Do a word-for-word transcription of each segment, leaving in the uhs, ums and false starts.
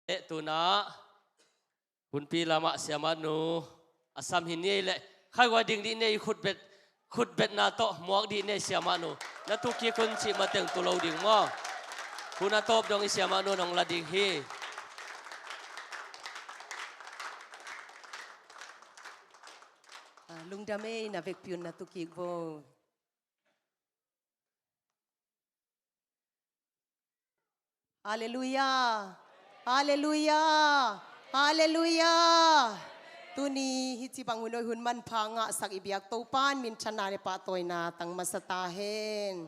Eh, tunah hunpi lamah siamahnu a sam hi ni ei leh, khaiguai ding dih ni ei, khutbet, khutbetna tawh muak dih ni ei siamahnu. Na tukik hun cih mateng tu lo ding maw? Hun a tawp dong i siamahnu nong la ding hi. Ah, lungdam ei, na vekpi un na tukik vo. Halleluiah. Halleluiah. Halleluiah. Tuni hih ci bang hun hoih hun manpha ngahsak i biak Topa'n minthanna le pahtawina tang masa ta hen.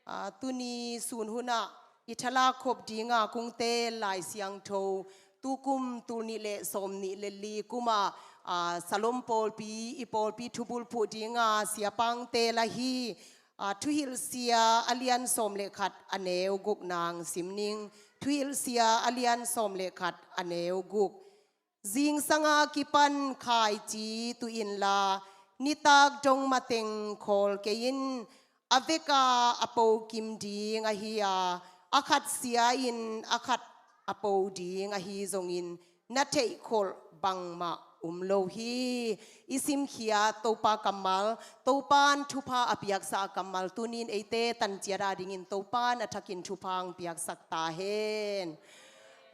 Ah, tuni sun hunah i thalak khop dinga kong teel Lai Siangtho, tukum tul nih le sawm nih le li kumah, ah, Salom pawlpi, i pawlpi thubulphuh dinga siapang teel ahi, ah, Thuhilhsia a lian sawm le khat a neu guk nang sim ning. Thuhilhsia a lian sawm le khat a neu guk. Zingsanga kipan khaici tu inla, nitak dong mateng khawl kei in, a veka a po kim ding ahi a, a khat sia in a khat a po ding ahi zongin, na theihkholh bangmah um lo hi. I simkhiat Topa kammal, Topa'n thupha a piaksa a kammal, tunin eite tanciat a dingin Topa'n a thakin thupha hong piaksak ta hen.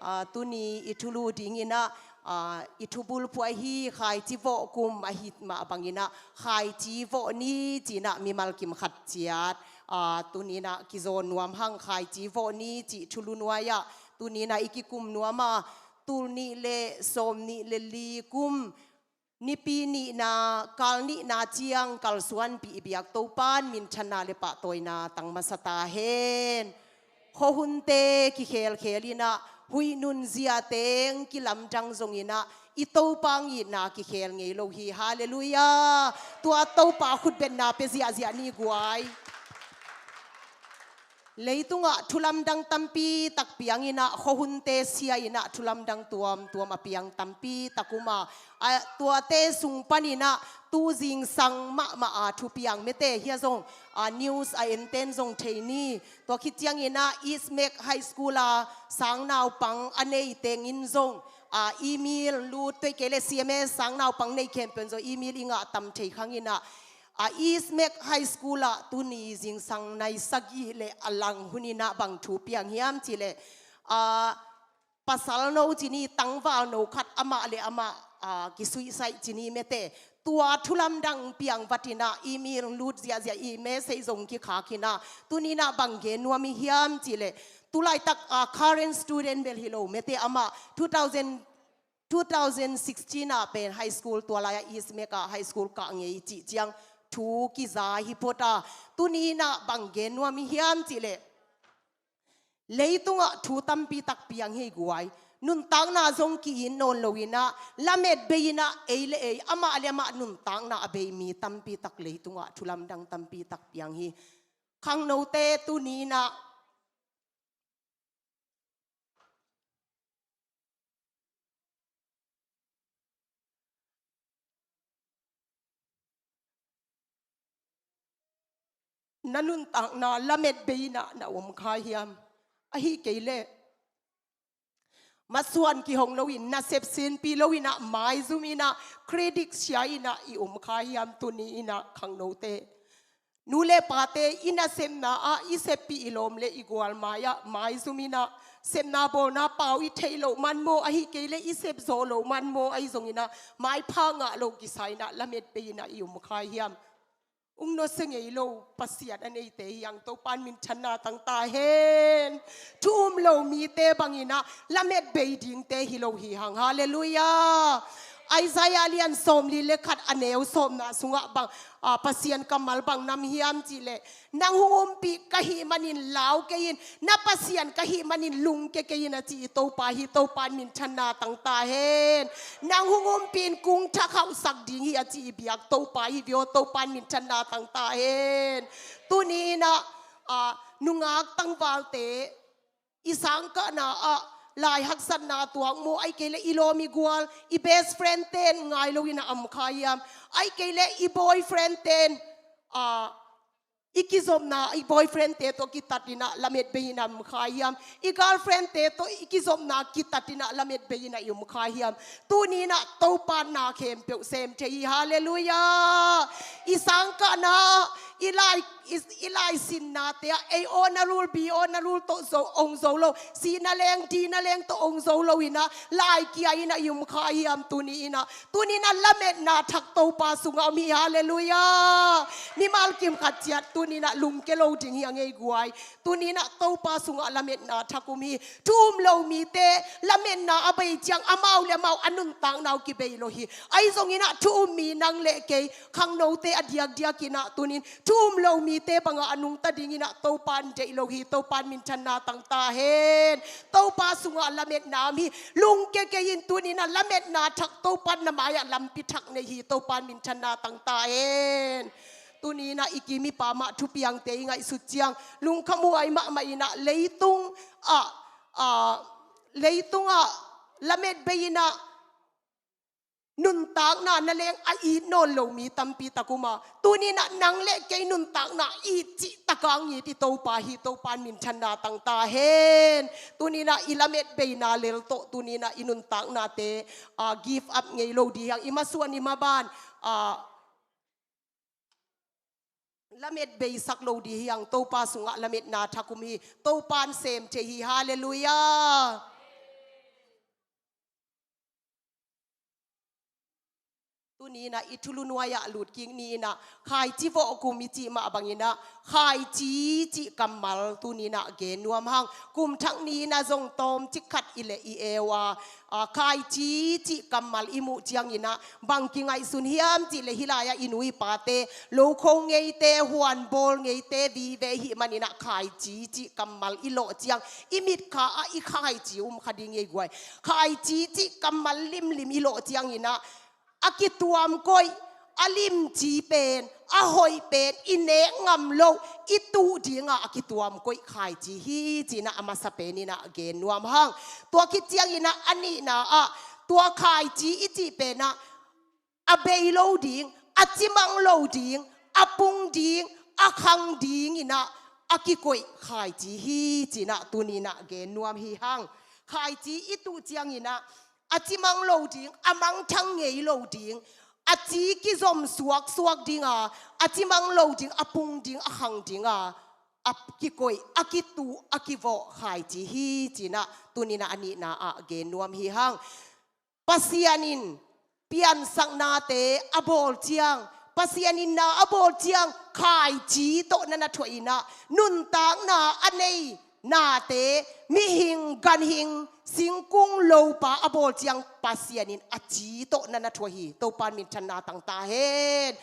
Ah, tuni i thulu dinginah, ah, i thubulphuh ahi khaici vawh kum ahi mah banginah, khaici vawh ni cinah mimal kim khat ciat, ah, tuninah kizawn nuam hang, khaici vawh ni cih thulu nuai-ah tuninah i kikum nuam a, tul nih le sawm nih le li kum, Nipi nihna, kal nihna ciang kalsuanpih i biak Topa'n minthanna le pahtawina tang masa ta hen. Khuahunte kikhelkhel inah, huih nunzia teng kilamdang zonginah, i Topa hong itna kikhel ngei lo hi. Halleluiah. Tua Topa khutbetna pia ziahziah ni guai. Leitungah thulamdang tampi tak pianginah, khuahunte sia inah thulamdang tuamtuam a piang tampi tak um a, a, tuate sung paninah tu zingsang mahmah a thupiang mete hia zong, a, news a enten zong thei ni. Tua khit cianginah East Mek High School a sang naupang a nei tengin zong, a, email lut, tua kei le C M S sang naupang nei khempeuh in zong email i ngah tam thei khanginah, a, East Mek High School ah tuni zingsang nai sagih le a lang huninah bang thu piang hiam cihleh, a, pasal no cini tangval no khat amah le amah, a, kisuicide cini mete, tua thulamdang piang vatinah email lut ziahziah, i message zong kikhak inah, tuninah bang gen nuam i hiam cihleh, tulaitak, a, current student bel hi lo mete, amah two thousand two thousand sixteen ah pen high school, tua lai-ah East Mek ah high school kah ngei cih ciang thu kiza hi phot a, tuni inah bang gen nuam i hiam cihleh, leitungah thu tampi tak piang hi guai. Nuntakna zong ki-it nawn loinah, lamet bei inah ei le ei, amah le amah nuntakna a bei mi tampi tak leitungah thulamdang tampi tak piang hi. Khangnote tuni inah na nuntakna lamet bei inah na om kha hiam? Ahi kei leh masuan kihong loin, nasep sinpi loinah, maizum inah, credit sia inah i om kha hiam? Tuni inah khangnote, nu le pate, i nasepna ah i seppih i lawm le i gual mai-ah maizum inah, sepna bawlna pau i theih loh man maw, ahi kei leh i sep zawh loh man maw, ahi zonginah maipha ngah lo kisa inah lamet bei inah i om kha hiam? Ung nusia ngei lo Pasian a neite hi hang, Topa'n minthanna tang ta hen. Thu um lo mite banginah lamet bei dingte hi lo hi hang. Halleluiah. Isaiah lian sawmli le khat a neu sawmna sungah bang, a, Pasian kammal bang nam hiam cihleh, nang hong umpih ka hih manin lau kei in, na Pasian ka hih manin lungke kei in a ci i Topa hi. Topa'n minthanna tang ta hen. Nang hong umpih in kung thakhauhsak ding hi a ci i biak Topa hi vio. Topa'n minthanna tang ta hen. Tuni inah, a, nungak tangvalte i sangkahna ah lai haksatna tuak maw, ahi kei leh i lawm i gual, i best friend ten ngai loinah om kha hiam? Ahi kei leh i boyfriend ten, a, i kizopna, i boyfriend te tawh kitat in ah lamet bei in ah i um kha hiam? I girlfriend te tawh i kizopna kitat in ah lamet bei in ah i um kha hiam? Tuni in ah Topa in na khempeuh sem thei hi. Halleluiah. I sangkahna, i lai, i, i laisinnate ah A on a rul, B on a rul tawh zo, ong zo lo. C na leng, D na leng tawh ong zo lo in ah lai kia in ah i um kha hiam? Tuni in ah, tuni in ah lametna thak Topa sungah om hi. Halleluiah. Mimal kim khat ciat tuni in ah lungke lo ding hi a ngei guai. Tuni in ah Topa sungah lametna thak um hi. Thu um lo mite lametna a bei ciang amau le amau a nuntakna uh kibei lo hi. Ahi zongin ah thu um mi nang le kei khangnote a diakdiak in ah tuni in thu um lo mite bangah a nungta ding in ah Topa in deih lo hi. Topa in minthanna tang ta hen. Topa sungah lametna om hi. Lungke kei in, tuni in ah lametna thak Topa in na mai-ah lampi thak nei hi. Topa in minthanna tang ta hen. Tuni in ah i kim i pam ah thupiangte i ngaihsut ciang lungkhamhuai mahmah in ah leitung ah, ah, leitung ah lamet bei in ah nuntakna nangawn a it nawn lo mi tampi tak om a, tuni in ah nang le kei nuntakna it cih tak a ngit i Topa hi. Topa in minthanna tang ta hen. Tuni in ah i lamet beina lel tawh tuni in ah i nuntaknate, ah, give up ngei lo ding hi hang. I masuan i maban, ah, lamet beisak lo ding hi hang. Topa sungah lametna thak om hi. Topa in sem thei hi. Halleluiah. Tuni in ah i thulu nuai-ah lut kik ni in ah, khaici vawh kum i cih mah bangin ah, khaici cih kammal tuni in ah gen nuam hang. Kum thak ni in ah zong tawmcik khat i leh i eu a, ah, khaici cih kammal i muh ciangin ah bang kingaihsun hiam cih leh hih lai-ah i nu i pate, lokho ngeite, huanbawl ngeite vive i hih manin ah khaici cih kammal i lawh ciang i mitkha ah i khaici um kha ding hi ei guai. Khaici cih kammal limlim i lawh ciangin ah a kituam koih, a limci pen, a hoih pen, i nek ngam loh, i tuh ding a a kituam koih khaici hi ci-in ah a masa pen in ah gen nuam hang. Tua khit ciangin ah a nihna ah, tua khaici i cih pen ah a bei lo ding, a cimang lo ding, a pung ding, a khang ding in ah a kikoih khaici hi ci-in ah tuni in ah gen nuam hi hang. Khaici i tuh ciangin ah a cimang lo ding, a mangthang ngei lo ding, a ci kizom suaksuak ding a, a cimang lo ding, a pung ding, a khang ding a a kikoih, a kituh, a kivawh khaici hi ci-in ah tuni in ah a nihna ah gen nuam hi hang. Pasian in piansaknate a bawl ciang, Pasian in na a bawl ciang khaici tawh na na thuah in ah, nuntakna a nei nate, mihing, ganhing, singkung, lopa a bawl ciang Pasian in a ci tawh na na thuah hi. Topa in minthanna tang ta hen.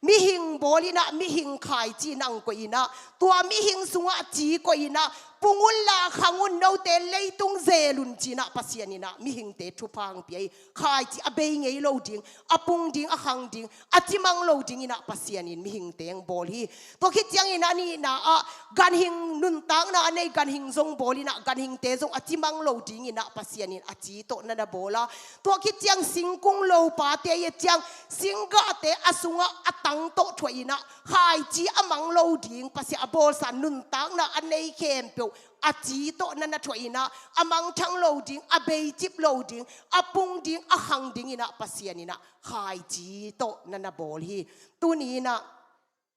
Mihing bawl in ah, mihing khaici in ah ong koih in ah, tua mihing sungah ci koih in ah, pung unla khang un, note leitung zel un ci-in ah Pasian in ah mihingte thupha ong pia hi. Khaici a bei ngei lo ding, a pung ding, a khang ding, a cimang lo ding in ah Pasian in mihingte ong bawl hi. Tua khit ciangin a nihna ah ganhing, nuntakna a nei ganhing zong bawl in ah, ganhingte zong a cimang lo ding in ah Pasian in a ci tawh na na bawl a. Tua khit ciang singkung, lopate i et ciang singgahte a sungah a tang tawh thuah in ah, khaici a mang lo ding, Pasian a bawlsa nuntakna a nei khempeuh a ci tawh na na thuah in ah, a mangthang lo ding, a beicip lo ding, a pung ding, a khang ding in ah Pasian in ah khaici tawh na na bawl hi. Tuni in ah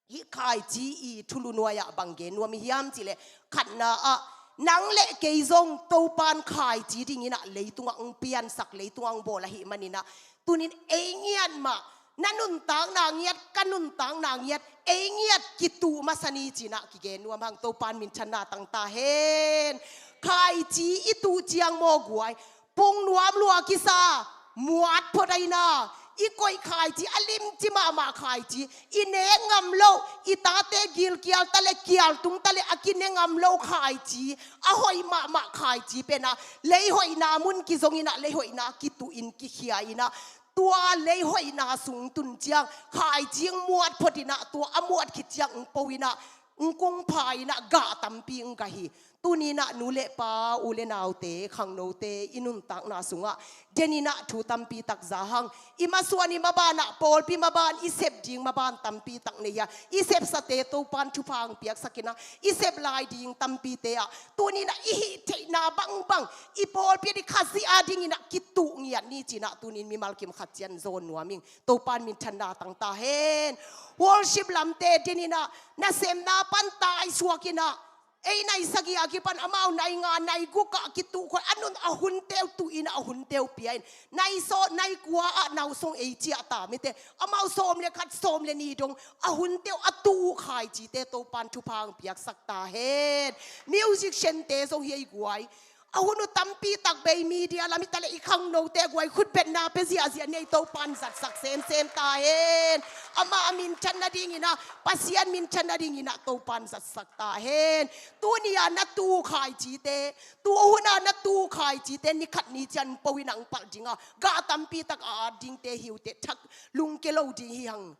hih khaici i thulu nuai-ah bang gen nuam i hiam cih leh, khatna ah nang le kei zong Topa in khaici ding in ah leitung ah ong piansak, leitung ah ong bawl ahih manin ah, tuni in ei ngiat mah, na nuntakna ngiat, ka nuntakna ngiat, ei ngiat kituh masa ni ci-in ah kigen nuam hang. Topa in minthanna tang ta hen. Khaici i tuh ciang maw guai, pung nuam lua kisa, muat phot a in ah, i koih khaici, a limci mahmah khaici, i nek ngam loh, i tate gilkial ta leh, kial tung ta leh a kine ngam loh khaici, a hoih mahmah khaici pen ah, lei hoihna mun kizong in ah, lei hoihna kituh in, kikhia in ah, tua lei hoihna sung tun ciang khaici ong muat phot in ah, tua a muat khit ciang ong po in ah, ong kungpha in ah, gah tampi ong gah hi. Tuni-in ah nu le pa, u le naute, khangnote i nuntakna sungah denin ah thu tampi tak za hang. I masuan i maban ah, pawlpi maban, i sep ding maban tampi tak nei hi a, i sepsate Topa'n thupha hong piaksak in ah, i sep lai ding tampite ah, tuni-in ah i hih theihna bangbang, i pawlpi ading, Khazih adingin ah kituh ngiat ni ci-in ah tuni-in mimal kim khat ciang zawn nuam ing. Topa'n minthanna tang ta hen. Worship lamte denin ah, nasemna pan taisuak in ah, ei nai sagih a kipan amau nai nga, nai guk ah kituh khol, a nunung a hunte uh tuh in ah, a hunte uh pia in, nai sawm, nai kua ah nau song ei ciah ta mite, amau sawm le khat, sawm le nih dong a hunte uh a tuh uh khaicite Topa'n thupha hong piaksak ta hen. Musician-te zong hi ei guai. A hun uh tampi tak bei, media lam hi ta leh, i khangnote guai, khutbetna pia ziahziah ni ei, Topa'n zatsak semsem ta hen. Amah a minthan nadingin ah, Pasian minthan nadingin ah Topa'n zatsak ta hen. Tuni-in ah na tuh uh khaicite, tu hun ah na tuh uh khaicite, ni khat ni ciang po in ah hong palh ding a, gah tampi tak a at dingte hi uh teh, thak lungke lo ding hi hang.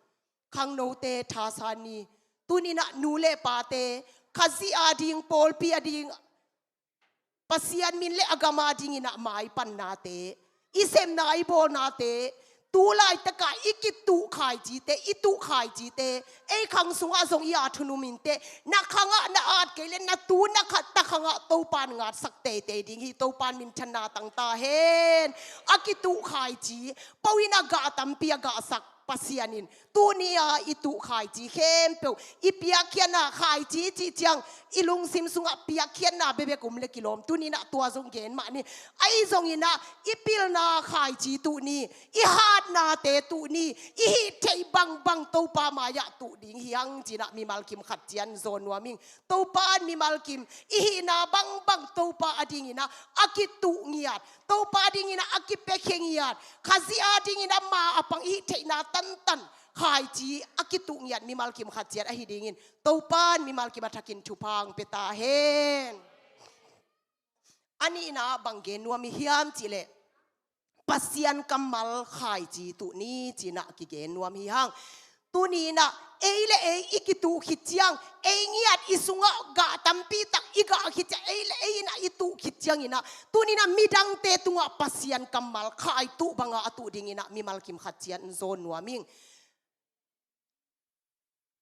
Khangnote thasan ni. Tuni-in ah nu le pate, Khazih ading, pawlpi ading, Pasian min le a gam adingin ah maipannate, i sepna i bawlnate, tu laitak ah i kituh khaicite, i tuh khaicite, ei khang sungah zong i at hun um in teh, na khang ah na at kei leh, na tu na khat ta khang ah Topa'n ngatsak teitei ding hi. Topa'n minthanna tang ta hen. A kituh khaici, po in ah gah tampi a gahsak Pasian in, tuni-a i tuh khaici khempeuh, i piakkhiatna khaici cih ciang, i lungsim sungah piakkhiatna bekbek om leh kilawm. Tuni-in ah tua zong gen mah ni. Ahi zongin ah i pilna khaici tuh ni, i hatnate tuh ni, i hih theih bangbang Topa mai-ah tuh ding hi hang ci-in ah mimal kim khat ciang zawn nuam ing. Topa'n mimal kim i hihna bangbang Topa adingin ah a kituh ngiat, Topa adingin ah a kipiakhia ngiat, Khazih adingin ah ma a pang i hih theihna tantan khaici a kituh ngiat mimal kim khat ciang ahi dingin Topa'n mimal kim a thakin thupha hong pia ta hen. A nihna bang gen nuam i hiam cih leh, Pasian kammal khaici tuh ni ci-in ah kigen nuam hi hang. Tuni-in ah ei le ei i kituh khit ciang, ei ngiat i sungah gah tampi tak i gah khit ciang, ei le ei in ah i tuh khit ciangin ah, tuni-in ah midangte tungah Pasian kammal khai tuh bangin a tuh dingin ah mimal kim khat ciang zawn nuam ing.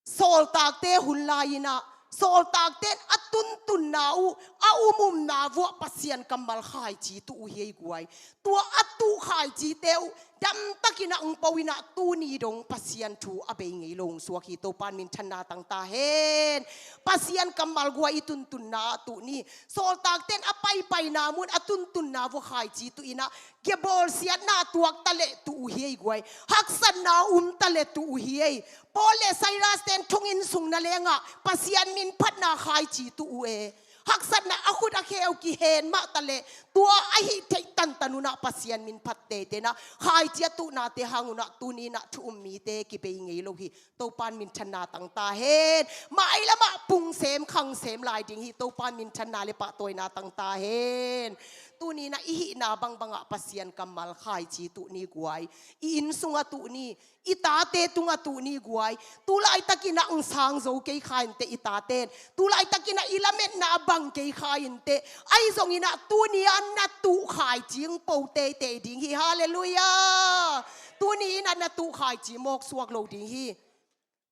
Sawltakte hun lai-in ah, sawltakte in a tuntunna uh, a umumna uh ah Pasian kammal khaici tuh uh hi ei guai. Tua a tuh khaicite uh damtakin ah hong po in ah, tuni dong Pasian thu a bei ngei lo hong suak hi. Topa'n minthanna tang ta hen. Pasian kammal guai i tuntunna ah tuh ni. Sawltakte in a paipaina mun, a tuntunna uh ah khaici tuh in ah, bawlsiatna tuak ta leh tuh uh hi ei guai. Haksatna om ta leh tuh uh hi ei. Paul le Silas-te in thonginn sung nalengah Pasian min phatna khaici tuh uh e. Haksatna, a khut a kheu kihen mah ta leh, tua a hih theih tantan un ah Pasian min phat teitei in ah, khaici a tuhnate hang un ah tuni-in ah thu um mite kibei ngei lo hi. Topa'n minthanna tang ta hen. Mailamah pung sem khang sem lai ding hi. Topa'n minthanna le pahtawina tang ta hen. Tuni-in ah i hihna bangbangah Pasian kammal khaici tuh ni guai. I inn sungah tuh ni, i tate tungah tuh ni guai. Tu laitakin ah hong sang zo kei kha in teh i tate in, tu laitakin ah i lametna bang kei kha in teh, ahi zongin ah tuni-a na tuh khaici hong po teitei ding hi. Halleluiah. Tuni-in ah na tuh khaici mawk suak lo ding hi.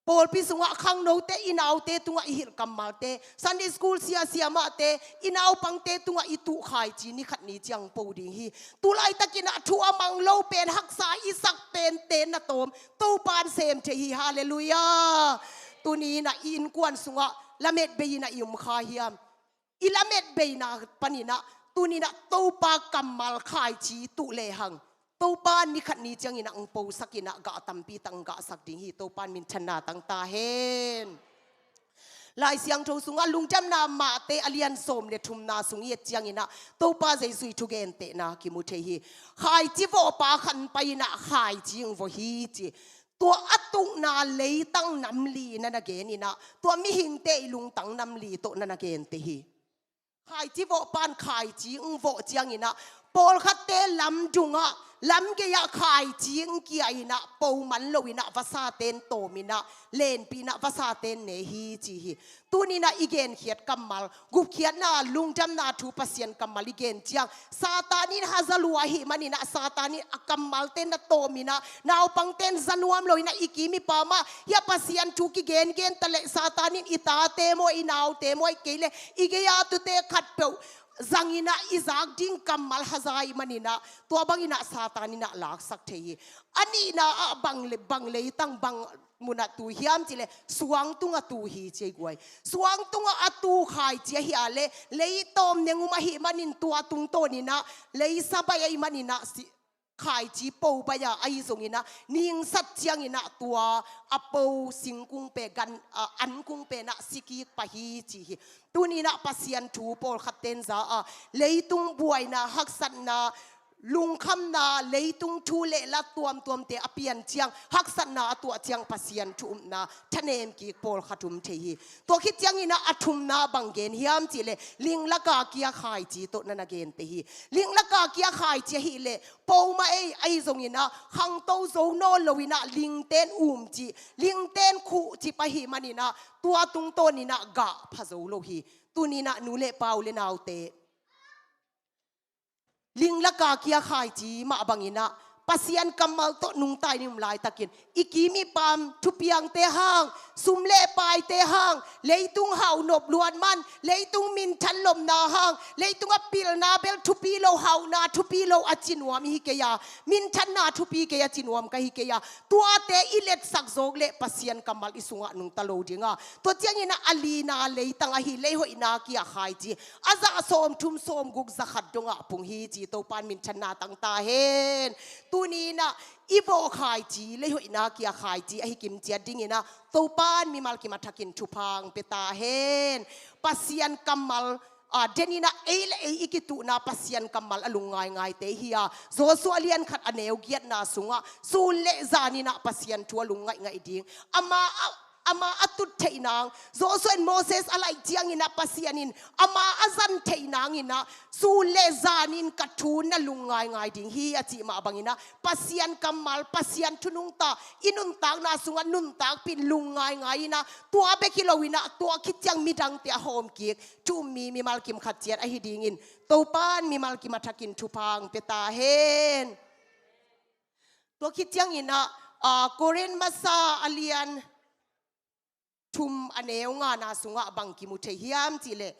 Pawlpi sungah khangnote, i naute tungah i hilh kammalte, Sunday school sia siamahte, i naupangte tungah i tuh khaici ni khat ni ciang po ding hi. Tu laitakin ah thu a mang lo pen, haksa i sak pente na tawm, Topa'n sem thei hi. Halleluiah. Tuni-in ah i innkuan sungah lamet bei-in ah i om kha hiam? I lamet beina panin ah, tuni-in ah Topa kammal khaici tuh lehang, Topa'n ni khat ni ciangin ah hong posak in ah gah tampi tak hong gahsak ding hi. Topa'n minthanna tang ta hen. Lai Siangtho sungah Lungdamna Mate a lian sawm le thumna sung i et ciangin ah Topa Jesuh i thugentehna kimu thei hi. Khaici vawhpa khat pai-in ah khaici hong vawh hi ci. Tua a tukna leitang nam li na na gen in ah, tua mihingte i lungtang nam li tawh na na gente hi. Khaici vawhpa'n khaici hong vawh ciangin ah, Pawlkhatte lamdungah, lamgei-ah khaici kia-inah, po man loinah, vasate in tawminah, lenpihnah vasate in ne hi ci hi. Tuninah i genkhiat kammal, gupkhiatna, lungdamna thu Pasian kammal i gen ciang, Satan in haza lua ahih maninah, Satan in a kammalte na tawminah, naupangte in za nuam loinah, i kim i pam ah, hia Pasian thu kigengen taleh, Satan in i tate maw, i naute maw, ahih kei leh i gei-a tute khatpeuh zanginah i zak ding kammal haza ahih maninah, tua banginah Satan inah laksak thei hi. A nihna ah bang le, bang leitang, bang munah tu hiam cihleh, suang tungah tu hi ci ei guai. Suang tungah a tu khaici ahi a leh, lei tawm nengum ahih manin tua tungtawninah, lei sa baih ahih maninah, si, khaici po baih a, ahi zonginah, ningsat cianginah tua a po singkung pen, gan, a, ankung penah sikik pah hi ci hi. Tuninah Pasian thu pawlkhatte in za a, leitung buaina, haksatna, lungkhamna, leitung thu le la tuamtuamte a pian ciang, haksatna a tuah ciang Pasian thu upna thanem kik pawlkhat um thei hi. Tua khit cianginah a thumna bang gen hiam cihleh, linglaka kia khaici tawh na na gen pei hi. Linglaka kia khaici ahih leh, po mah ei, ahi zonginah, khangto zo nawn loinah, lingte in um cih, lingte in khuh cih pah ahih maninah, tua tungtawninah gah pha zo lo hi. Tuninah nu le pa, u le naute, linglaka kia khaici mah banginah, Pasian kammal tawh nungta i om laitakin, i kim i pam, thupiangte hang, sum le paite hang, leitung hau nop luat man, leitung minthan lopna hang, leitung a pilna bel thupi lo, hauhna thupi lo a ci nuam i hi kei a, minthanna thupi kei a ci nuam ka hi kei a, tuate i letsak zawk leh Pasian kammal i sungah nungta lo ding a, tua cianginah a lina leitang ahi, lei hoihna kia khaici, a zah sawmthum sawmguk, za khat dongah pung hi ci, Topan minthanna tang ta hen. Tuninah i vawh khaici, lei hoihna kia khaici ahi kim ciat dinginah, Topan mimal kim a thakin thupha hong pia ta hen. Pasian kammal, a, deninah ei le ei i kituhna Pasian kammal a lung ngaingaite hi a, Joshua lian khat a neu giatna sungah, sun le zaninah Pasian thu a lung ngaihngaih ding. Ama a, ama a tut theih nang, Joshua in Moses a laih cianginah Pasian in ama a zan theih nanginah, sun le zanin ka thu na lung ngaingai ding hi a cih mah banginah, Pasian kammal, Pasian thu nungta i nuntakna sungah nuntakpih in lung ngaingai inah, tua bek hi loinah, tua khit ciang midangte a hawm kik thu um mi mimal kim khat ciat ahi dingin, Topan mimal kim a thakin thupha hong pia ta hen. Tua khit cianginah, a, Korin masa a lian thum a neu ngana sungah bang kimu thei hiam cihleh,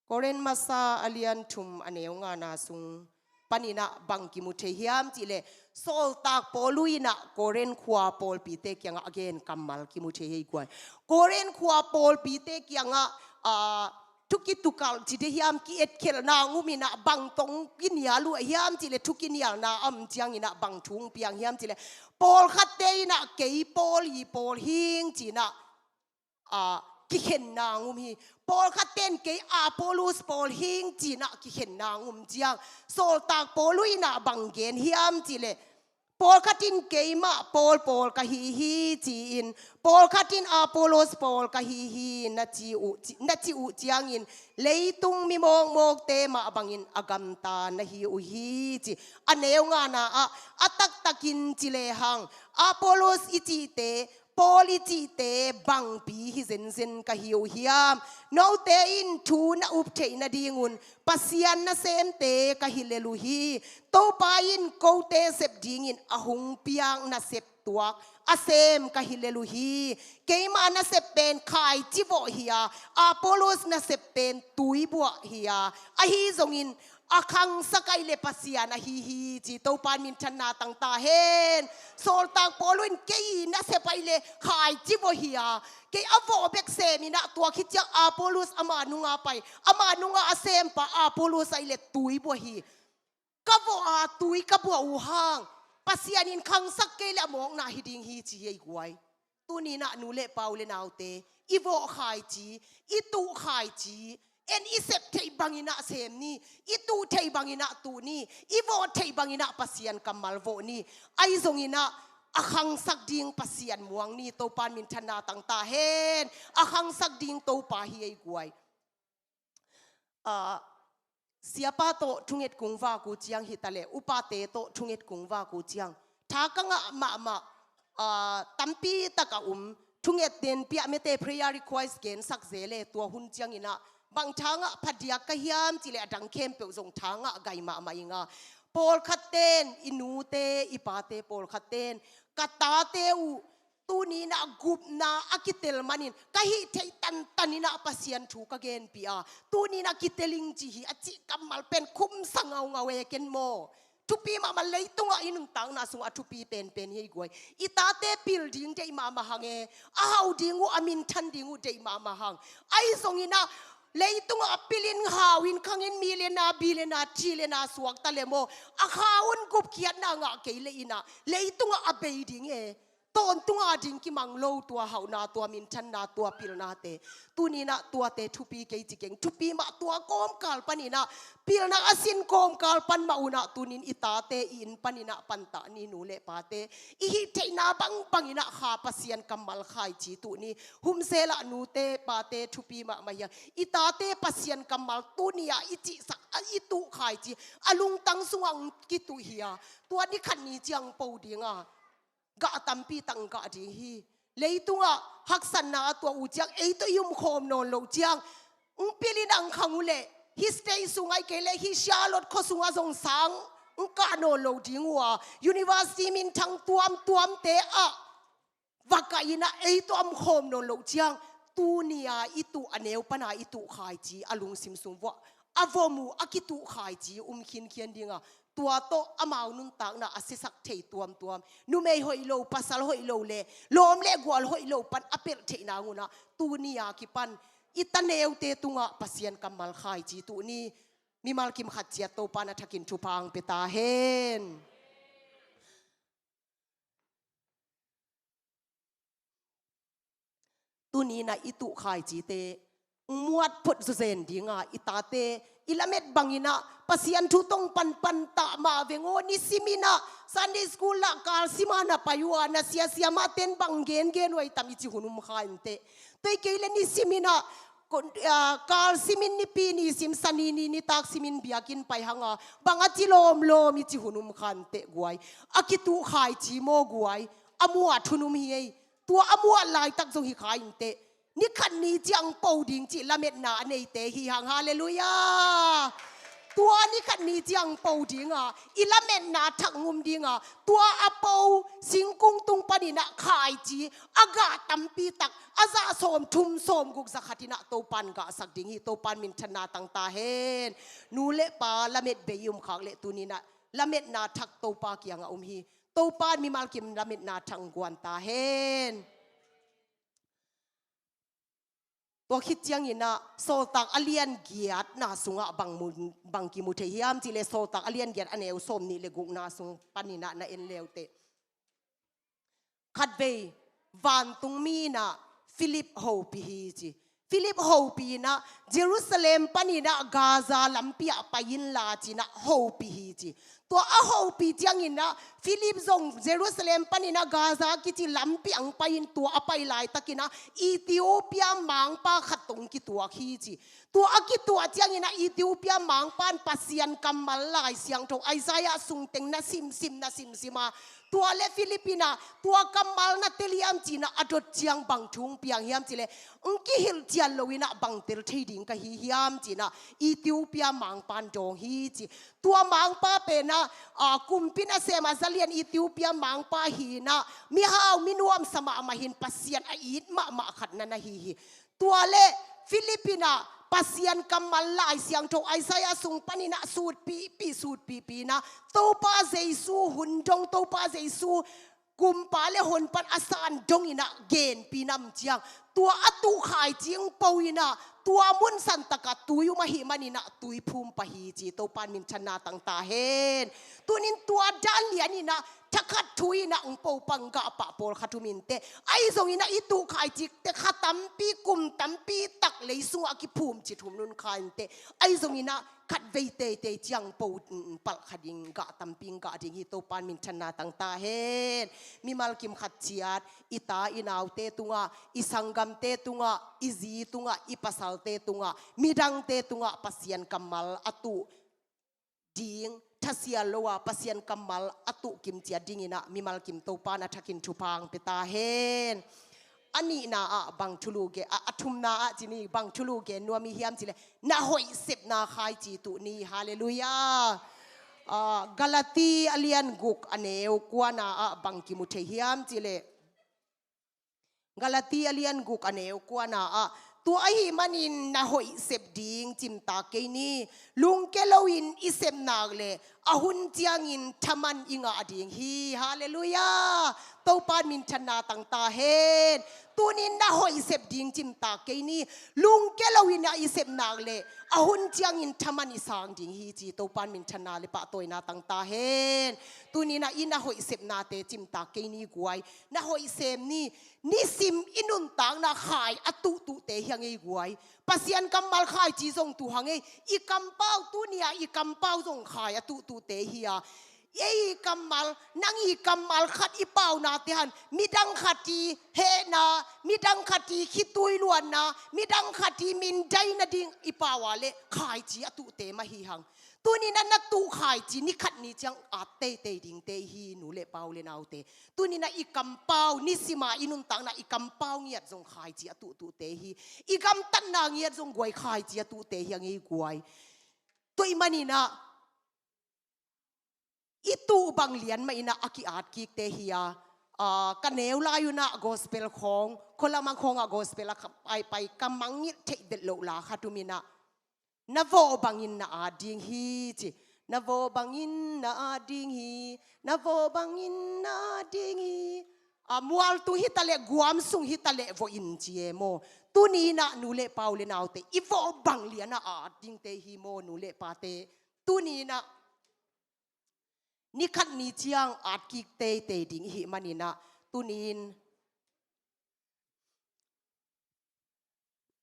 Korin masa a lian thum a neu ngana sung paninah bang kimu thei hiam cihleh, sawltak Paul uh inah Korin khua pawlpite kiangah a gen kammal kimu thei hi ei guai. Korin khua pawlpite kiangah, a, thu kitukalh ci ding hiam, ki-etkhelh nang um inah, bang tawh kinial uh hiam cihleh, thu kinialna a om cianginah bang thu hong piang hiam cihleh, pawlkhatte inah kei Paul hi, Paul hing cinah, a, kikhen nang um hi. Pawlkhatte in kei Apollos Paul hing cinah kikhen nang um ciang, sawltak Paul uh inah bang gen hiam cihleh, pawlkhat in keimah Paul pawl ka hi hi ci-in, pawlkhat in Apollos pawl ka hi hi na ci uh, ci, na ci uh ciangin, leitung mi mawkmawkte mah bangin a gamta na hi uh hi ci. A neu ngana ah, a taktakin ci lehang, Apollos i cihte, Paul i cihte bangpi hi zenzen ka hi uh hiam? Note in thu na up theih nadingun Pasian nasemte ka hi lel uh hi. Topa in kote sep dingin a hong piak nasep tuak a sem ka hi lel uh hi. Keima nasep pen khaici vawh hi a, Apollos nasep pen tui buah hi a, ahi zongin a khangsak ahih leh Pasian ahi hi ci, Topan minthanna tang ta hen. Sawltak Paul in kei nasep ahih leh khaici vawh hi a, kei a vawh bek sem inah, tua khit ciang Apollos ama nunga pai, ama nunga a sempa Apollos ahih leh tui buah hi. Ka vawh a tui ka buah uh hang, Pasian in khangsak kei leh a mawkna hi ding hi ci hi ei guai. Tuninah nu le pa, u le naute, i vawh khaici, i tuh khaici, en i sep theih banginah sem ni, i tuh theih banginah tuh ni, i vawh theih banginah Pasian kammal vawh ni. Ahi zonginah a khangsak ding Pasian muang ni, Topan minthanna tang ta hen. A khangsak ding Topa hi ei guai. ah, siapa tawh thunget kung vak uh ciang hi ta leh, upate tawh thunget kung vak uh ciang, tha ka ngah mahmah, ah, tampi tak a um, thunget den piak mete prayer request gensak zel e, tua hun ciangin ah, bang tha ngah phadiak ka hiam cih leh a dang khempeuh zong tha ngah gai mahmah ing a. Pawlkhat ten, i nute, i pate pawlkhat ten, ka tate uh, tuni in ah gupna a kitel manin, ka hih theih tantan in ah Pasian thu ka genpih a, tuni in ah kitel ing ci hi a cih kammal pen khumsa ngaungau e ken maw. Thupi mahmah, leitungah i nuntakna sungah a thupi penpen hi ei guai. I tate pil ding deih mahmah hang e, a hau ding uh, a minthan ding uh deih mahmah hang. Ahi zongin ah, leitungah a pilin hau in khangin mi le na, bi le na, thi le na suak ta leh maw, a khau un gupkhiatna ngah kei leh in ah, leitungah a bei ding e. Tawntung a ding kimang lo tua hauhna, tua minthanna, tua pilnate. Tuni in ah tuate thupi kei ci keng, thupi mah tua kawmkal panin ah, pilna a sin kawmkal pan mah un ah, tuni in i tate i inn panin ah pantah ni, nu le pate. I hih theihna bangbang in ah Kha Pasian kammal khaici tuh ni. Humsel ah nute pate thupi mahmah hi a. I tate Pasian kammal tuni a i cihsak a, i tuh khaici a lungtang sungah hong kituh hi a. Tua ni khat ni ciang po ding a, gah tampi tak gah ding hi. Leitungah haksatna a tuah uh ciang, ei tawh i umkhawm nawn loh ciang, hong pilin hong khang uh leh, hih state sungah hi kei leh hih Charlotte khua sungah zong sang hong kah nawn lo ding uh a, university minthang tuamtuamte ah va kah in ah, ei tawh a umkhawm nawn loh ciang, tuni a i tuh, a neu pan a i tuh khaici a lungsim sung vuah a vom uh, a kituh khaici um khinkhian ding a, tua tawh amau nuntakna a siasak thei tuamtuam, numei hoih lo, pasal hoih lo le lawm le gual hoih lo pan a pelh theih nang un ah, tuni a kipan i ta neute tungah Pasian kammal khaici tuh ni. Mimal kim khat ciat Topa in a thakin thupha hong pia ta hen. Tuni in ah i tuh khaicite hong muat phot zawzen ding a, i tate i lamet bangin ah Pasian thu tawh hong panpan ta mah veng aw. Nisim in ah Sunday school lah kal sim a na pai uh a, na sia siamahte in bang gengen uh ai tam i ci hun um kha in teh. Tua hi kei leh nisim in ah, ko-, ah, kal sim in, nipi ni sim, sani ni nitak sim in biakinn pai hang a, bang a ci lawmlawm i ci hun um kha in teh guai. A kituh khaici maw guai, a muat hun um hi ei. Tua a muat laitak zong hi kha in teh, ni khat ni ciang po ding cih lametna a neite hi hang. Halleluiah. Tua ni khat ni ciang po ding a, i lametna thak ngum ding a, tua a po singkung tung panin ah khaici a gah tampi tak, a zah sawmthum sawmguk za khat in ah Topa in gahsak ding hi. Topa in minthanna tang ta hen. Nu le pa lamet bei i um khak leh tuni in ah lametna thak Topa kiangah um hi. Topa in mimal kim lametna thak hong guan ta hen. Tua khit ciangin ah Sawltak a lian giatna sungah bang mu, bang kimu thei hiam cih leh Sawltak a lian giat a neu sawmnih le gukna sung panin ah na en le uh teh. Khatvei vantungmi in ah Philip hopih hi ci. Philip hopih in ah Jerusalem panin ah Gaza lampi ah pai inla ci-in ah hopih hi ci. Tua a hopih ciangin ah Philip zong Jerusalem panin ah Gaza kici lampi ah hong pai in, tua a pai laitakin ah Ethiopia mangpa khat tawh hong kituak hi ci. Tua a kituak ciangin ah Ethiopia mangpa in Pasian kammal Lai Siangtho Isaiah sungteng na simsim, na simsim a, tua leh Philip in ah tua kammal na tel hiam ci-in ah a dot ciang bang thu hong piang hiam cih leh, hong kihilh cian loin ah bang tel thei ding ka hi hiam ci-in ah Ethiopia mangpa in dawng hi ci. Tua mangpa pen ah, a, kumpi nasem a zalian Ethiopia mangpa hi-in ah mihau minuamsa mahmah hi-in Pasian a it mahmah khat na na hi hi. Tua leh Philip in ah Pasian kammal Lai Siangtho Isaiah sung panin ah sutpihpih, sutpihpih in ah Topa Jesu hun dong, Topa Jesu kumpa leh honpa a san dongin ah genpih nam ciang, tua a tuh khaici hong po in ah tua mun santak ah tui um ahih manin ah tui phum pah hi ci. Topa in minthanna tang ta hen. Tuni-in tua dan lianin ah thakhat thu in ah hong po pah gah pah pawlkhat om inteh. Ahi zongin ah i tuh khaici teh kha tampi, kum tampi tak lei sungah a kiphum cit hun hun kha inteh. Ahi zongin ah khatvei teitei ciang po, mm, palh kha ding, gah tampi gah ding hi. Topa'n minthanna tang ta hen. Mimal kim khat ciat i ta i naute tungah, i sanggamte tungah, i zi tungah, i pasalte tungah, midangte tungah Pasian kammal a tuh ding, thasial lo a Pasian kammal a tuh kim ciat dingin ah mimal kim Topa'n a thakin thupha hong pia ta hen. A nihna ah bang thulu gen, a, a thumna ah ci ni, bang thulu gen nuam i hiam cih leh, na hoih sepna khaici tuh ni. Halleluiah. Ah, Galati a lian guk a neu kuana ah bang kimu thei hiam cih leh, Galati a lian guk a neu kuana ah, tua ahih manin na hoih sep ding cimtak kei ni. Lungkia loin i sep nak leh a hun ciangin thaman i ngah ding hi. Halleluiah. Topa'n minthanna tang ta hen. Tuni-in na hoih sep ding cimtak kei ni. Lungkia loin ah i sep nak leh a hun ciangin thaman i sang ding hi, ci. Topa'n minthanna leh pahtawina tang ta hen. Tuni-in ah i na hoih sepnate cimtak kei ni guai. Na hoih sem ni. Nisim i nuntakna khai a tuhtuhte hi hang ei guai. Pasian kammal khaici zong tuh hang ei. I kampau, tuni-a i kampau zong khai a tuhtuhte hi a. Ei kammal, nang i kammal khat i paunate han, midang khat i hehna, midang khat i khitui luanna, midang khat i mindai nading i pau a leh khaici a tuhte mah hi hang. Tuni-in ah na tuh khaici ni khat ni ciang at teitei dingte hi, nu leh pa, u leh naute. Tuni-in ah i kampau, nisim a i nuntakna i kampau ngiat zong khaici a tuhtuhte hi. I gamtatna ngiat zong guai khaici a tuhte hi hang ei guai. Tua ahih manin ah i tuh bang lian mah in ah a ki-at kikte hi a. Ah, ka neu lai un ah gospel khawng, khualam khawng ah gospel a ka paipai ka mangngilh theih vet loh la khat om in ah, na vawh bangin na at ding hi, ci. Na vawh bangin na at ding hi. Na vawh bangin na at ding hi. Ah, mual tung hi ta leh, guam sung hi ta leh vawh in, ci e maw. Tuni-in ah nu leh pa, u leh naute, i vawh bang lian a at dingte hi maw, nu leh pate. Tuni-in ah ni khat ni ciang at kik teitei ding i hih manin ah, tuni-in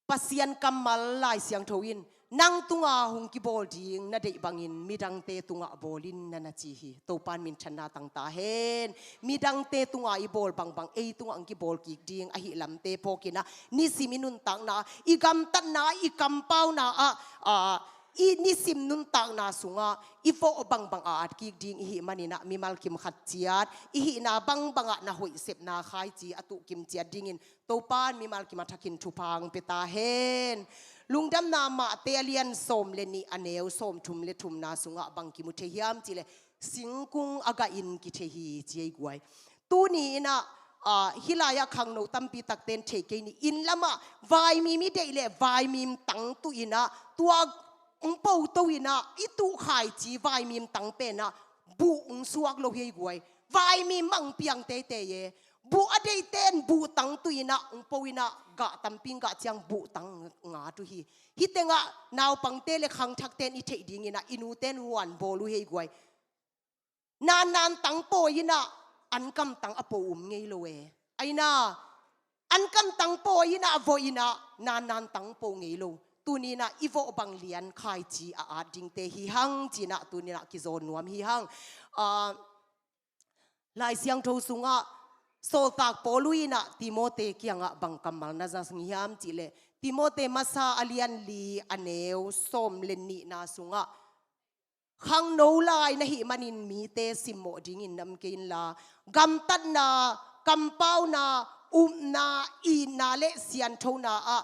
Pasian kammal Lai Siangtho in, nang tunga hong kibawl ding na deih bangin midangte tungah bawl in, na na ci hi. Topa'n minthanna tang ta hen. Midangte tunga i bawl bangbang ei tungah hong kibawl kik ding ahih lamte phawk in ah, nisim i nuntakna, i gamtatna, i kampauna ah, ah, i nisim nuntakna sungah i vawh bangbang a at kik ding i hih manin ah, mimal kim khat ciat i hihna bangbang ah na hoih sepna khaici a tuh kim ciat dingin Topa'n mimal kim a thakin thupha hong pia ta hen. Lungdamna Mate a lian sawm leh nih a neu sawmthum leh thumna sungah bang kimu thei hiam cih leh, singkung a gah inn kithei hi, ci ei guai. Tuni-in ah, ah, hih lai-ah khangno tampi takte'n thei kei ni. Inn lamah vaimim i deih leh vaimim tang tuh in ah, tua hong po to in ah, i tuh khaici vaimim tang pen ah buh hong suak lo hi ei guai. Vaimim mah hong piang teitei e. Buh a deihte in buh tang tuh in ah hong po in ah, gah tampi gah ciang buh tang nga tuh hi. Hih tengah naupangte leh khangthakte'n i theih dingin ah, i nute'n huan bawl uh hi ei guai. Nannan tang pawi in ah ankam tang a po um ngei lo e. Ahi na, ankam tang pawi in ah vawh in ah nannan tang po ngei lo. Tuni-in ah i vawh bang lian khaici a at dingte hi hang, ci-in ah tuni-in ah kizawn nuam hi hang. Ah, Lai Siangtho sungah Sawltak Paul in ah Timote kiangah bang kammal na zang hiam cih leh, Timote masa a lian li a neu sawm leh nihna sungah, khangno lai na hih manin mite simmawh dingin na om kei inla, gamtatna, kampauna, upna, itna leh sianthona ah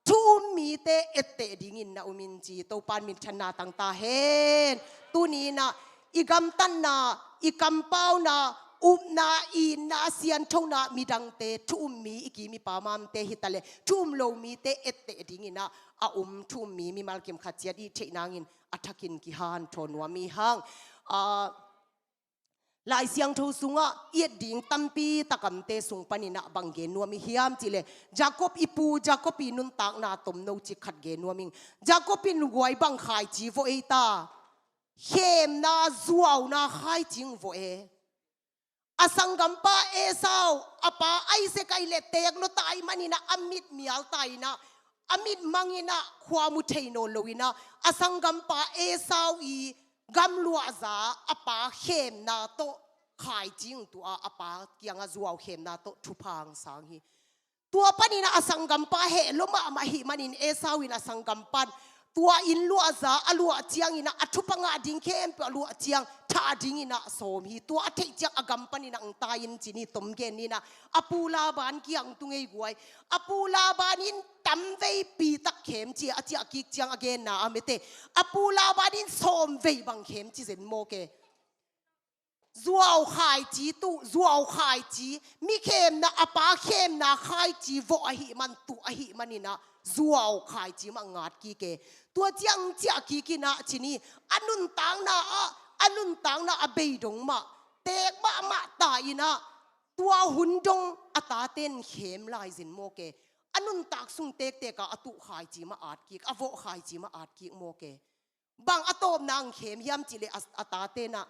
thu um mite etteh dingin na om in, ci. Topa'n minthanna tang ta hen. Tuni-in ah i gamtatna, i kampauna, upna, itna, sianthona, midangte thu um mi, i kim i pamamte hi ta leh thu um lo mite etteh dingin ah a om thu um mi mimal kim khat ciat i theih nangin a thakin kihanthawn nuam i hang. Ah, Lai Siangtho sungah i et ding tampi tak a omte sung panin ah bang gen nuam i hiam cih leh, Jacob i pu, Jacob i nuntakna tomno cik khat gen nuam ing. Jacob in guai bang khaici vawh ei ta? Khemna, zuauna khaici hong vawh e. A sanggampa Esau, a pa Isaac ahih leh teek lua ta ahih manin ah, a mit mial ta in ah, a mit mang in ah, khua mu thei nawn lo in ah, a sanggampa Esau i gamluahza a pa khemna tawh khaici hong tuh a, a pa kiangah zuau khemna tawh thupha hong sang hi. Tua panin ah a sanggampa heh lua mahmah ahih manin Esau in a sanggampa in tua inn luahza a luah ciangin ah, a thupha ngah ding khempeuh a luah ciang, thah dingin ah sawm hi. Tua a theih ciang a gam panin ah hong tai in ci ni, tom gen ni in ah, a pu Laban kiang tung ei guai. A pu Laban in tamveipi tak khem ci a, a ciah kik ciang a genna a mete. A pu Laban in sawmvei bang khem ci zen mawk e. Zuau khaici tuh, zuau khaici, mi khemna, a pa khemna khaici vawh ahih man, tuh ahih manin ah, zuau khaici mah ngat kik e. Tua ciang ciah kik in ah ci ni, a nuntakna ah, a nuntakna a bei dong mah, teek mahmah ta in ah, tua hun dong a taten khem lai zen mawk e. A nuntak sung tektek ah a tuh khaici mah at kik, a vawh khaici mah at kik mawk e. Bang a tawpna hong khem hiam cih leh a, a taten ah,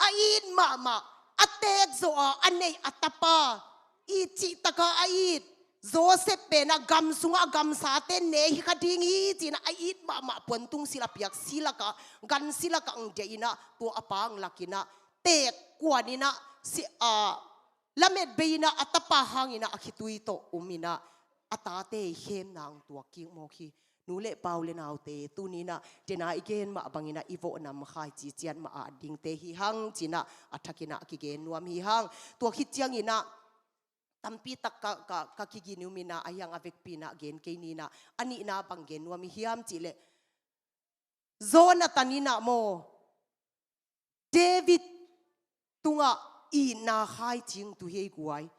a it mahmah, a teek zawh a, a neih a tapa, it cihtak a a it, Joseph pen ah gam sungah a gamsate ne hi kha ding hi ci in ah, a it mahmah puantung silh a piak silh lakah, gan silh lakah hong deih in ah, tua a pa hong lak in ah, teek kuan in ah, si, a, lamet bei in ah, a tapa hangin ah a khitui tawh um in ah, a tate i khemna hong tuak kik mawk hi. Nu le pa u le naute, tuni in ah, dena i gen mah bangin ah, i vawh nam khaici ciat mah at dingte hi hang ci in ah, a thak in ah kigen nuam hi hang. Tua khit ciangin ah, tampi tak ka, ka, ka kigin um in ah, ahi hang a vekpi in ah gen kei ni in ah, a nihna bang gen nuam i hiam cih leh, Jonathan in ah maw, David tungah itna khaici hong tuh hi ei guai.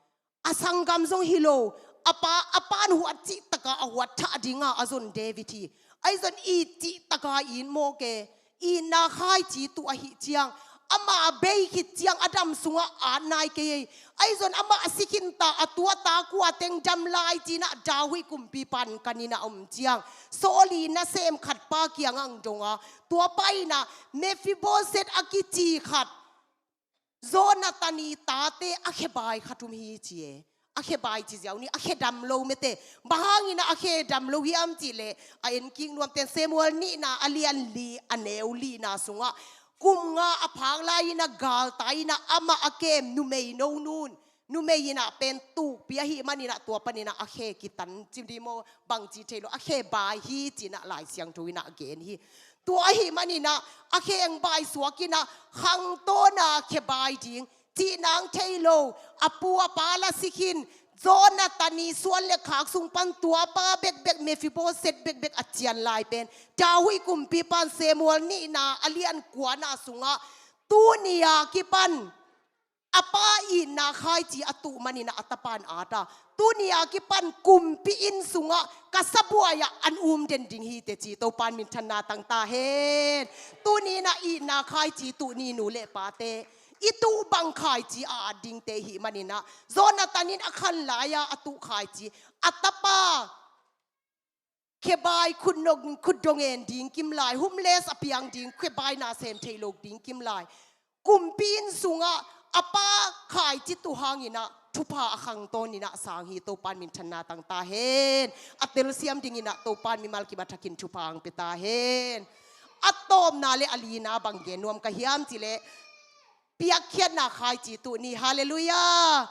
A sanggam zong hi lo, a pa, a pa in huat cihtak a, a huat thah ding a, a zon David hi. Ahi zong it cihtak a it mawk e, itna khaici tuh ahih ciang, amah a bei khit ciang a dam sungah at nai kei ei. Ahi zong amah a si khin ta, a tu a ta kua teng dam lai ci in ah, David kumpipa in kan in ah om ciang, Saul i nasem khat pa kiangah hong dong a, tua pa in ah Mephibosheth a kici khat, Jonathan i tate a khebai khat om hi ci e. A khebai ci ziau ni, a khe dam lo mete. Bang hangin ah a khe dam lo hiam cih leh, a en kik nuamten Samuel nihna a lian li a neu lina sungah, kum nga a phak lai in ah galtai in ah amah a kem numei nonu in, numei in ah pen tukpi ahih manin ah, tua panin ah a khe kitan ci ding maw, bangci thei lo, a khe bai hi ci in ah Lai Siangtho in ah gen hi. Tua ahih manin ah a khe hong baisuak in ah, khangtawna khe bai ding cihna hong thei lo, a pu a pa la si khin, Jonathan i suan le khak sung pan tua pa bekbek, Mephibosheth bekbek a cian lai pen, David kumpipa in Samuel nihna a lian kuana sungah, tuni a kipan a pa itna khaici a tuh manin ah a tapa in at a, tuni a kipan kumpi inn sungah ka sabuai ah an um den ding hi teh ci, Topa in minthanna tang ta hen. Tuni in ah itna khaici tuh ni, nu le pate. I tuh bang khaici a at dingte i hih manin ah, Jonathan in a khan lai a a tuh khaici, a tapa khebai, khutdong, khutdong en ding kim lai, homeless a piang ding, khebai na sem thei lo ding kim lai, kumpi inn sungah a pa khaici tuh hangin ah thupha a khangtawn in ah sang hi. Topa in minthanna tang ta hen. A telsiam dingin ah Topa in mimal kim a thakin thupha hong pia ta hen. A tawpna le a lina bang gen nuam ka hiam cih leh, piakkhiatna khaici tuh ni. Halleluiah.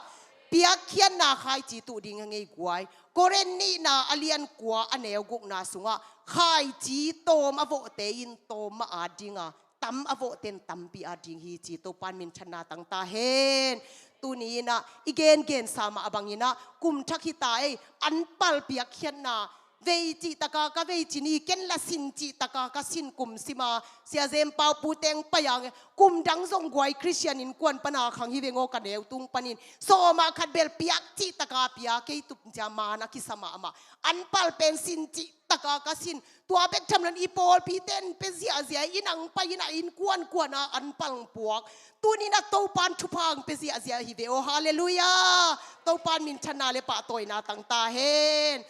Piakkhiatna khaici tuh ding hang ei guai. Korin nihna a lian kua a neu gukna sungah, khaici tawm a vawhte in tawm mah at ding a, tam a vawhte in tampi at ding hi ci, Topa in minthanna tang ta hen. Tuni in ah i gengensa mah bangin ah, kum thak hi ta ei, anpal piakkhiatna, vei cihtak a ka vei ci ni, ken la sin cihtak a ka sin kum sim a, Sia Jem Pau pu teng pai a, kum dang zong guai Khristian innkuan pan a khang hi veng aw, ka neu tung panin. Sawm ah khat bel piak cihtak a pia, kei tup cia man a kisa mahmah. Anpal pen sin cihtak a ka sin. Tua bek tham loin i pawlpite in pia ziahziah, inn ah pai in ah, innkuan kuan ah anpal hong puak. Tuni in ah Topa in thupha hong pia ziahziah hi ve aw. Halleluiah. Topa in minthanna le pahtawina tang ta hen.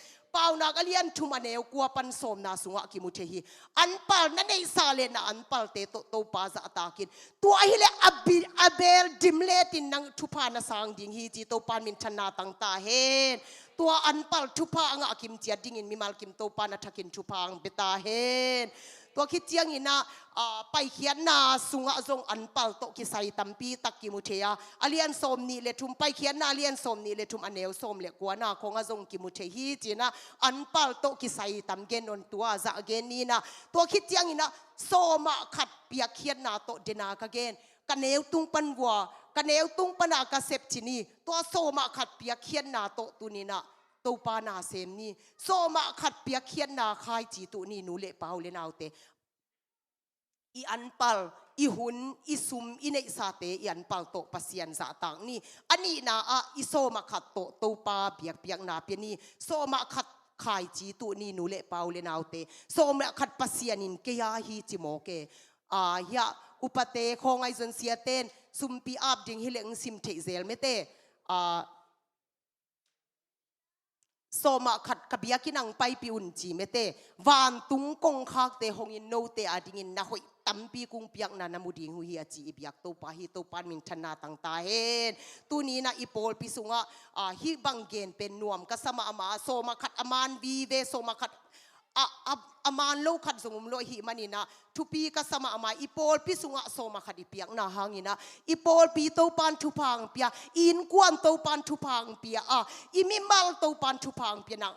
Paunak a lian thum a neu kua pan sawmna sungah kimu thei hi. Anpal na neihsa le na anpalte tawh Topa zahtak in. Tua hileh a bi-, a beel dim letin nang thupha na sang ding hi ci Topa in minthanna tang ta hen. Tua anpal thupha a ngah kim ciat dingin mimal kim Topa in a thakin thupha ang bia ta hen. Tua khit ciangin ah, ah, Paikhiatna sungah zong anpal tawh kisai tampi tak kimu thei a. A lian sawm nih le thum, Paikhiatna a lian sawm nih le thum a neu sawm le kuana khawngah zong kimu thei hi ci-in ah anpal tawh kisai tam gen nawn tua zah gen ni-in ah. Tua khit ciangin ah sawmah khat piakkhiatna tawh dena ka gen. Ka neu tung pan vua, ka neu tung pan ah ka sep ci ni. Tua sawmah khat piakkhiatna tawh tuni-in ah Topa na sem ni. Sawmah khat piakkhiatna khaici tuh ni nu le pa u le naute. I anpal, i hun, i sum, i neihsate i anpal tawh Pasian zahtak ni. A nihna ah i sawmah khat tawh Topa biakpiakna pia ni. Sawmah khat khaici tuh ni nu le pa u le naute. Sawmah khat Pasian in kei a hi ci mawk e. Ah, hiah upate khawng ahi zong siaten sumpi ap ding hileh ng sim theih zel mete. Ah, sawmah khat ka biakinn ah paipih un ci mete. Vantung kongkhakte hongin note adingin na hoih tampi kong piakna na mu ding uh hi a ci i biak Topa hi. Topa in minthanna tang ta hen. Tuni-in ah i pawlpi sungah, ah, hih bang gen pen nuam ka sa mahmah. Sawmah khat a man vive, sawmah khat a, a, a man lo khat zong um lo ahih manin ah, thupi ka sa mahmah. I pawlpi sungah sawmah khat i piakna hangin ah, i pawlpi Topa in thupha ang pia, i innkuan Topa in thupha ang pia a, i mimal Topa in thupha ang pia, nang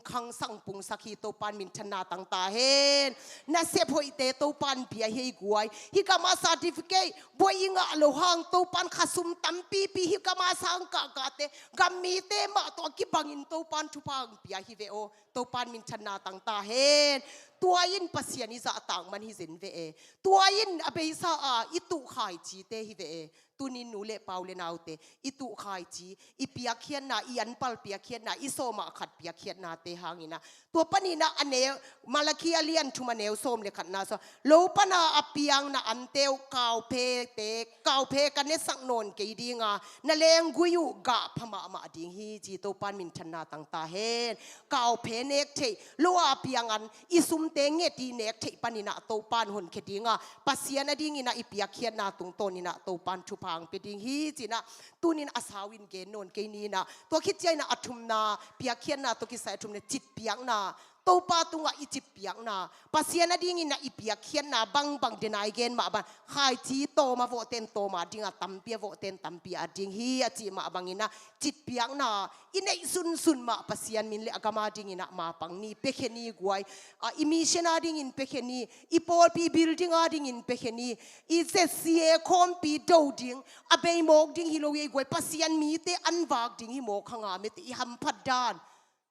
khang sang pungsak hi. Topa in minthanna tang ta hen. Na sep hoihte Topa in pia hi ei guai. Hih gam ah certificate buai i ngah loh hang Topa in khasum tampipi hih gam ah sang kahkahte, gam mite mah tawh a kibangin Topa in thupha ang pia hi ve aw. Topa in minthanna tang ta hen. Tua in Pasian i zahtak man hi zen ve e. Tua in a beisa a i tuh khaicite hi ve e. Tuni-in nu le pa u le naute, i tuh khaici, i piakkhiatna, i anpal piakkhiatna, i sawmah khat piakkhiatnate hangin ah. Tua panin ah a neu, Malakhi a lian thum a neu sawm le khatna sung, lo pan a a piang na ante uh kauphete, kauphe ka nesak nawn kei ding a, na lenggui uh gah pha mahmah ding hi ci Topa in minthanna tang ta hen. Kauphe nek theih, lo a piang an, i sumte nget i nek theih panin ah Topa in honkhia ding a, Pasian adingin ah i piakkhiatna tungtawnin ah Topa in thupha ang pia ding hi ci-in ah, tuni-in a sau in gen nawn kei ni-in ah. Tua khit ciangin ah a thumna, piakkhiatna tawh kisai a thumna, citpiakna. Topa tungah i citpiakna, Pasian adingin ah i piakkhiatna bangbang dena i gen mah bang, khaici tawm a vawhten tawm a ding a, tampi a vawhten tampi a ding hi a cih mah bangin ah, citpiakna, i neih sunsun mah Pasian min le a gam adingin ah mapang ni, piakhia ni guai. Ah, i mission adingin piakhia ni, i pawlpi building adingin piakhia ni, i Z C A khawmpi do ding, a bei mawk ding hi lo ei guai, Pasian mite an vak ding hi mawk hang a mete i hamphat dan.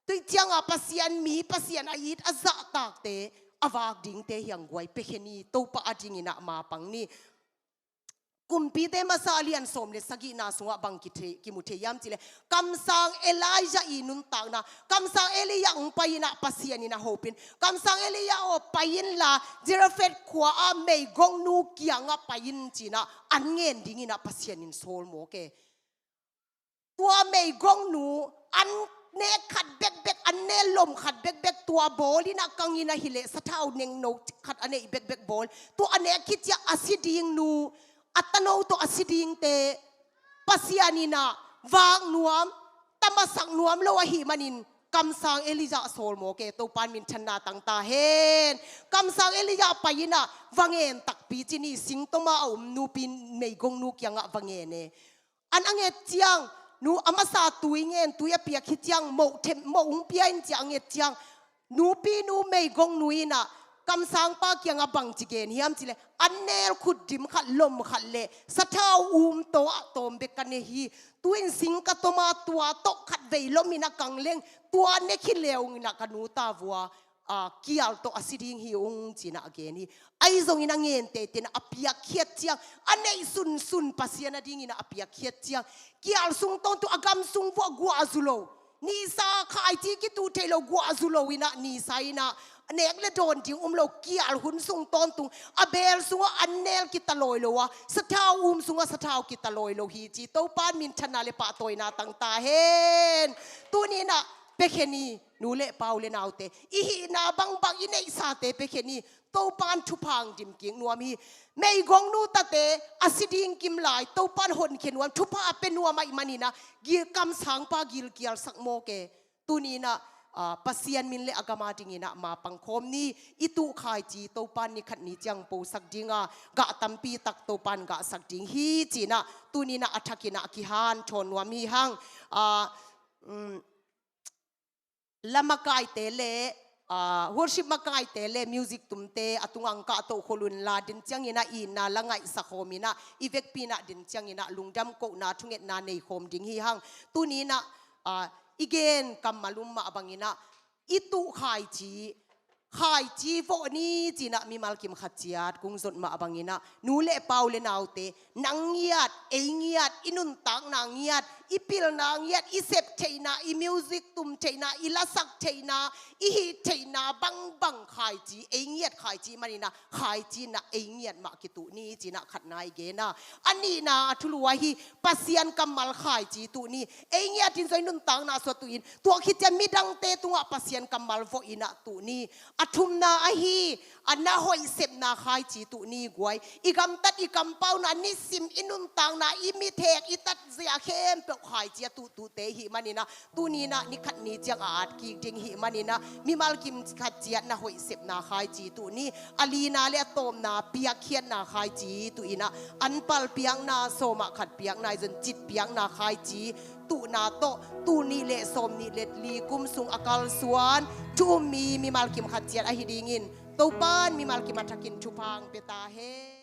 Tua ciangah Pasian mi, Pasian a it a zahtakte a vak dingte hi hang guai, piakhia ni, Topa adingin ah mapang ni. Kumpite masa a lian sawm le sagihna sungah bang kithei, kimu thei hiam cih leh, kamsang Elijah i nuntakna, kamsang Elijah hong pai-in ah Pasian in a hopih in, kamsang Elijah aw, pai inla, Zarephath khua-ah meigongnu kiangah pai in ci-in ah an ngen dingin ah Pasian in sawl mawk e. Tua meigongnu an nek khat bekbek, an nel lom khat bekbek, tua bawl in ah kang in ah hileh sathau nengno khat a neih bekbek bawl, tua a nek khit ciang a si ding nu, a tano tawh a si dingte Pasian in ah vak nuam, tamasak nuam lo ahih manin kamsang Elijah sawl mawk e. Topa in minthanna tang ta hen. Kamsang Elijah pai in ah va ngen takpi ci ni, singtoma a um nupi meigongnu kiangah va ngen e. An a nget ciang, nu a masa tui ngen, tui a piak hi ciang, moh them, moh hong pia in ci a nget ciang, nupi nu meigongnu in ah kamsangpa kiangah bangci gen hiam cih leh, an nel khut dim khat, lom khat le sathau um tawh ah tawm bek ka ne hi. Tu-in sing ka tom a, tua tawh khat vei lom in ah kang leng, tua ne khit le ung in ah ka nu ta vua, ah, kial tawh a si ding hi ung ci-in ah a gen hi. Ahi zongin a ngen teitei in ah a piakkhiat ciang, a neih sunsun Pasian adingin ah a piakkhiat ciang, kial sung tawntung, a gam sung vuah guah zu lo, nisa khaici kituh theih lo, guah zu lo in ah, nisa in ah nek le dawn ding um lo, kial hun sung tawntung, a beel sungah an nel kitalawi lo a, sathau um sungah sathau kitalawi lo hi ci Topa in minthanna le pahtawina tang ta hen. Tuni in ah pia khe ni, nu le pa u le naute. I hihna bangbang i neihsate pia khe ni. Topa'n thupha hong dim kik nuam hi. Meigong nu tate a si ding kim lai, Topa'n hon khe nuam, thupha a pia nuam ahih manin ah, gil kamsangpa gilkial sak mawk e. Tuni-in ah, aa, Pasian min le a gam a dingin ah mapang khawm ni. I tuh khaici Topa'n ni khat ni ciang posak ding a, gah tampi tak Topa'n gahsak ding hi ci-in ah, tuni-in ah a thakin ah kihanthawn nuam hi hang. Aa, um, la makaite le, aa, worship makaite le music tumte a tungah hong kahtoh khol un la, den ciangin ah itna la ngaihsak khawm in ah, i vekpi-in ah den ciangin ah lungdam kohna, thungetna nei khawm ding hi hang. Tuni-in ah, aa, i gen kammal um mah bangin ah, i tuh khaici, khaici vawh ni ci-in ah mimal kim khat ciat kong zon mah bangin ah, nu le pa u le naute, nang ngiat, ei ngiat, i nuntakna ngiat, i pilna ngiat, i sep theihna, i music tum theihna, i lasak theihna, i hih theihna bangbang khaici, ei ngiat khaici manin ah, khaici in ah ei ngiat mah kituh ni ci-in ah khatna i gen a. A nihna a thulu ahi, Pasian kammal khaici tuh ni. Ei ngiat in zong i nuntakna sung tuh in, tua khit ciang midangte tungah Pasian kammal vawh in ah tuh ni. A thumna ahi, a na hoih sepna khaici tuh ni guai. I gamtat, i kampauna, nisim i nuntakna, i mithek, i tatzia khempeuh khaici a tuhtuhte i hih manin ah, tuni-in ah ni khat ni ciang a at kik ding i hih manin ah, mimal kim khat ciat na hoih sepna khaici tuh ni. A lina le a tawpna piakkhiatna khaici tuh in ah, anpal piakna, sawm ah khat piakna, i zon cit piakna khaici tuhna tawh, tul nih le sawmnih le li kum sung a kalsuan thu um mi mimal kim khat ciat ahi dingin, Topa'n mimal kim a thakin thupha hong pia ta hen.